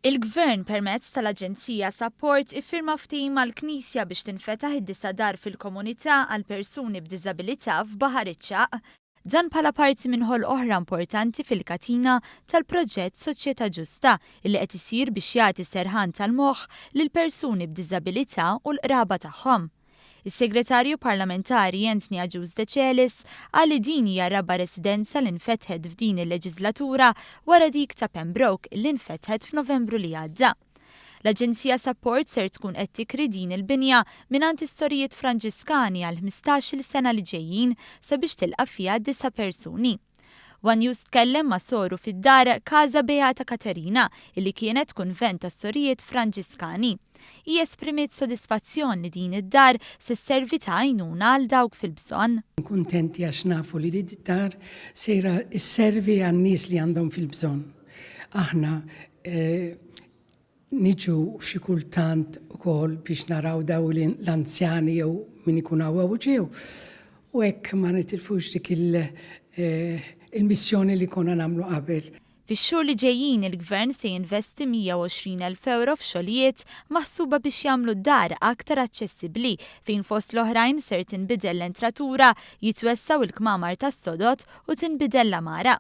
Il-Gvern permezz tal-Aġenzija Sapport iffirma ftehim mal-Knisja biex tinfetaħ id-disa' dar fil-komunità għal persuni b'diżabilità f'Baħar iċ-Ċagħaq. Dan bħala parti minn ħolq oħra importanti fil-katina tal-proġett Soċjetà Ġusta illi qed isir biex jagħti serħan tal-moħħ lil persuni b'diżabilità u l-qraba tagħhom. Is-Segretarju Parlamentari Anthony Agius Decelis qal li din hija r-raba' residenza li nfetħet f'din il-leġiżlatura wara dik ta' Pembroke li nfetħet f'Novembru li għadda. L-Aġenzija Sapport ser tkun qed tikri din il-binja mingħand is-Sorijiet Franġiskani għal 15-il sena li ġejjin sabiex tilqa' fiha disa' persuni. One News tkellem ma' soru fid-dar Casa Beata Caterina illi kienet kunvent tas-Sorijiet Franġiskani. Hi esprimiet sodisfazzjon li din id-dar se sservi ta' għajnuna għal dawk fil-bżonn. Kuntenti għax nafu li din id-dar sejra sservi għan-nies li għandhom fil-bżonn. Aħna Niġu xi kultant ukoll biex naraw daw l-anzjani jew min ikun hawn u ġew. U hekk ma nitilfux dik il-missjoni li konna nagħmlu qabel. Fix-xhur li ġejjin il-Gvern se jinvesti 120,000 ewro f'xogħlijiet maħsuba biex jagħmlu d-dar aktar aċċessibbli fejn fost l-oħrajn ser tinbidel l-entratura, jitwessgħu l-kmamar tas-sodod u tinbidel l-għamara.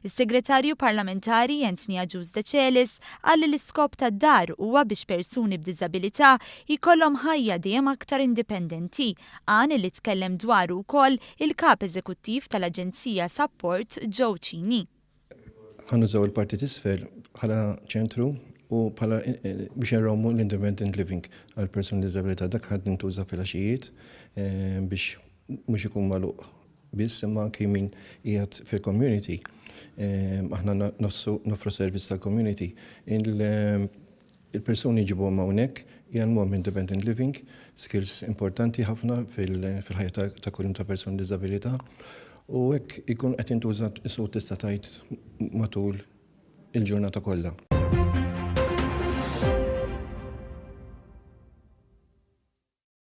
Is-Segretarju Parlamentari Anthony Agius Decelis qal li l-iskop tad-dar huwa biex persuni b'diżabilità jkollhom ħajja dejjem aktar indipendenti, għan li tkellem dwaru wkoll il-Kap Eżekuttiv tal-Aġenzija Sapport Joe Cini. Ħa nużaw il-parti t'isfel bħala ċentru u bħala biex nrawmu l-independent living għal persuni b'diżabilità. Dak ħa jintuża fil-għaxijiet biex mhux ikun magħluq biss imma anki min qiegħed fil-community. Aħna noffru servizz tal-community. Il-persuni jġibuhom hawnhekk, jgħallmuhom independent living, skills importanti ħafna fil-ħajja ta' kuljum ta' persuni b'diżabilità. U hekk ikun qed jintuża isu tista' tgħid matul il-ġurnata kollha.